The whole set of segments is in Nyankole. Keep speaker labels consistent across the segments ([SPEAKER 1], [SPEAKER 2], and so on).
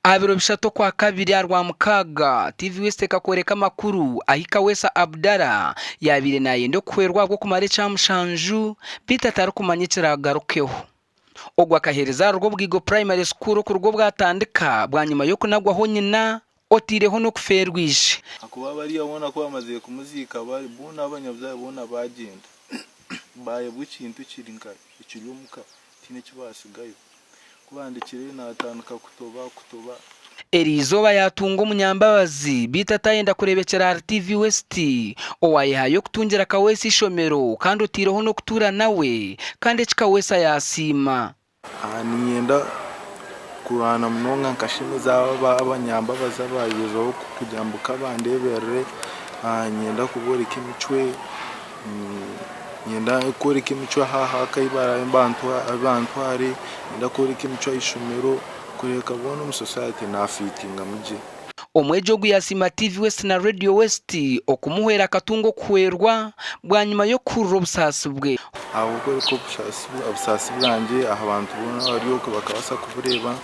[SPEAKER 1] Aha biro bishatu Okwakabiri aha Rwamukaaga, TV West ekakworeka amakuru ahi Kaweesa Abdallah yaabaire naayenda okuhwerwa ahabw'okumara ekyamushanju beitu atarikumanya ekiraagarukeho. Ogu akaheereza aha Rwobwigo Primary School okuruga obu atandika bwanyima y'okunagwaho nyina otaireho n'okufeerwa ishe.
[SPEAKER 2] Ahakuba bariya boona ku baamazire kumuziika, boona abanyabuzaare boona baagyenda, baayebwa ekintu ekiri nka ekiri omuka, tihaine eki baatsigayo. Ku bandekireyo naatandika kutoba, kutoba.
[SPEAKER 1] Eriizooba yaatunga omunyambabazi beitu atayenda kureebekyera ahari TV West owaayehayo kutungira Kaweesi eishomero kandi otaireho n'okutuura nawe kandi eki Kaweesa yaasiima.
[SPEAKER 2] Niinyenda kurwana munonga nkashemeza abanyambabazi abaagyezaho kugira ngu kabandeeberere. Niinyenda kubooreka emicwe, niinyenda kworeka emicwe aha ka ahu barantware, niinyenda kworeka emicwe aha ishomero. Kureebeka boona omu society nafiitingamu gye.
[SPEAKER 1] Omwegi ogu yasiima TV West na Radio West okumuhwera akatunga okuhwerwa bwanyima y'okuhurira obusaasi bwe.
[SPEAKER 2] Ahabw'okworeka obusaasi bwangye aha bantu boona abari okwe bakabaasa kubureeba,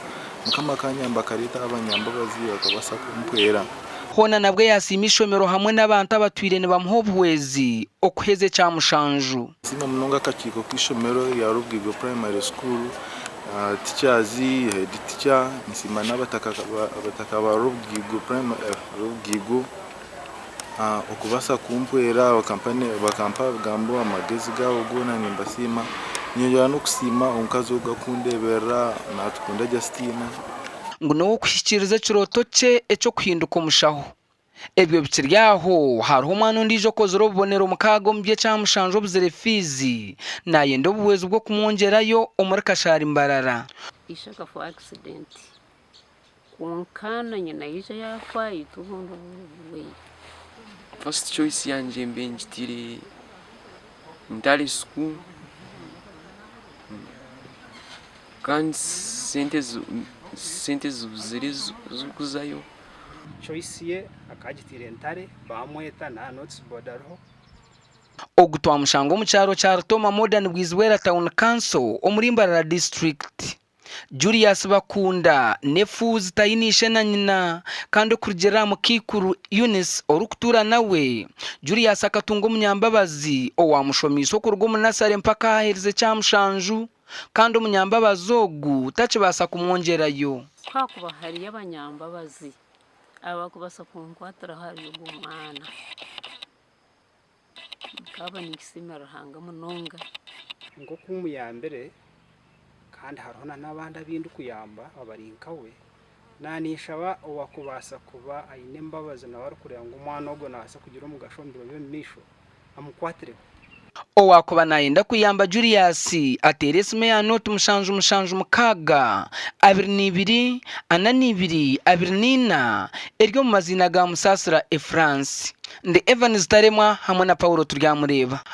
[SPEAKER 2] Mukama akanyamba akareeta abanyambabazi bakabaasa kumpwera.
[SPEAKER 1] Hoona nabwe yasiima eishomero hamwe n'abantu abatwire nibamuha obuhwezi okuheza ekyamushanju.
[SPEAKER 2] Nsiima munonga akakiiko k'eishomero erya Rubwigo Primary School, teachers, head teacher, nsiima n'abataka abataka ba Rubwigo Primary Rubwigo okubaasa kumpwera bakampa ebigambo amagezi gaabo goona nimbasiima. Nyongyera n'okusiima omukazi ogu akundeeberera Natukunda Justina.
[SPEAKER 1] Ngu n'ow'okuhikiiriza ekirooto kye eky'okuhinduka omushaho. Ebyo bikiri aho, hariho omwana ondiijo okozire obubonero mukaaga omu by'ekyamushanju obuzire fiizi, naayenda obuhwezi bw'okumwongyerayo omuri Kashaari Mbarara.
[SPEAKER 3] Ishe akafa accident kwonka na nyina yaija yaafa itwe obundi oburwaire.
[SPEAKER 4] First choice yangye mbe ngiteire Ntare school kandi sente zibuzire ez'okuzayo.
[SPEAKER 5] Choice ye akaba agiteire Ntare, baamweta n'aha notice board ariho.
[SPEAKER 1] Ogu twamushanga omu kyaro kya Rutoma Modern Bwizibwera Town Council omuri Mbarara District. Julius Bakunda n'efuuzi taine ishe na nyina kandi okurugiirira aha mukaikuru Eunice orikutuura nawe, Julius akatunga omunyambabazi owaamushomiise okuruga omu nasare mpaka aha aherize kyamushanju kandi omunyambabazi ogu takibaasa kumwongyerayo.
[SPEAKER 3] Ku hakuba hariyo abanyambabazi abakubaasa kunkwatiraho ahari ogwo mwana, nkaaba ninkisiimira Ruhanga munonga.
[SPEAKER 5] Nk'oku muyambire kandi hariho n'abandi abu ndikuyamba abari nkawe, naaninshaba owaakubaasa kuba aine embabazi nawe arikureeba ngu omwana ogwo naabaasa kugira omugasho omu biro by'omumaisho amukwatireho.
[SPEAKER 1] Owaakuba naayenda kuyamba Julius ateere esimu eya nooti 776 22 42 24 eri omu maziina ga Musaasira Efurance. Ndi Evans Taremwa hamwe na Paulo Turyamureeba.